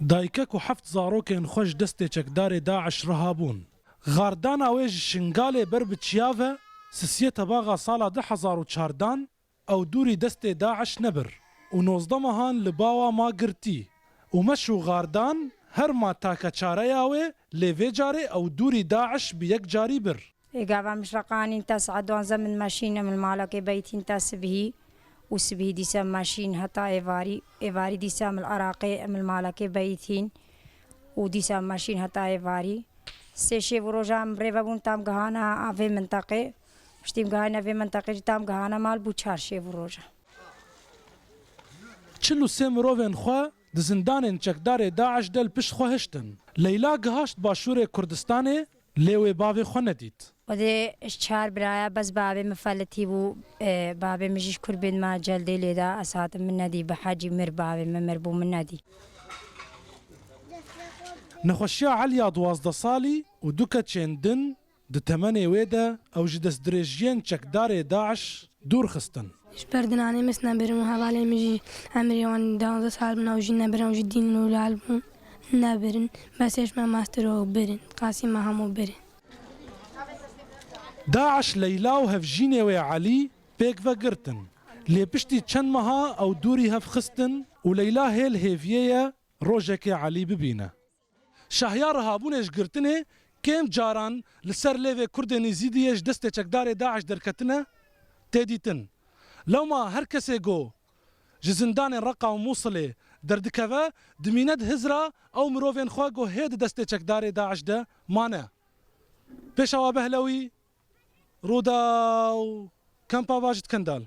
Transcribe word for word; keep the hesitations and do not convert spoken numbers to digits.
Dayike ku heft zarokên xwe ji destê çekdarê DAIŞ rihabûn. Xardana wê ji Şingalê ber bi çiya ve sisiyê tebaxa sala du hezar û çardan ew dûrî destê DAIŞ nebir û nozdeh mehan li bawa ma girtî û meş û xardan her ma take çareya wê, lê vê carê ew dûrî DAIŞ bi yek carî bir. Ê gava min ji reqanîn ta saet duwazdeh min meşîn em li malakê beytîn ta sibhî û sibhî dîsa meşîn heta êvarî, êvarî dîsa em li Iraqê em li malakê beytîn û dîsa meşîn heta êvarî. Sê şêv û roja em rêve bûn tam gihana vê minteqê. Piştî em gihayne vê minteqê jî tam gihana mal bû çar şêv û roja. Çil û sê mirovên xwe di zindanên çekdarê DAIŞ de li pişt xwe hiştin. Leyla gihaşt başûrê Kurdistanê, lê wê bavê xwe nedît. Xwedê ji çar biraya bes bavê min feletî bû. E, bavê min jî ji kurbên me celdê lê da. Ez hatim min nedî, bi hecî mir bavê min, mir bû min nedî. Nexweşiya Eliya duwazdeh salî û du keçên din di temenê wê de ew ji destdirêjiyên çekdarê DAIŞ dûr xistin. Ji ber dinanê min nebirin û hevalên min jî emrê wan duwazdeh sal bûn ew jî nebirin, ew jî dîn û lal bûn. Nebirin. Bes êş me master û birin. Qasî me hemû birin. DAIŞ Leyla û hevjînê wê Elî pêk ve girtin. Lê piştî çend meha ew dûrî hev xistin û Leyla hê li hêviyê ye rojekê Elî bibîne. Şahiya rihabûnê ji girtinê kêm caran li ser lêvê Kurdên Êzîdiyê ji destê çekdarê DAIŞ derketine tê dîtin. Lewma her kesê ku ji zindanên Reqa û Mûsilê derdikeve, dimîne di hizra ew mirovên xwe ku hê di destê çekdarê DAIŞ de mane. Pêşawa Behlewî, Rûdaw, Kempa Vajîd Kendal.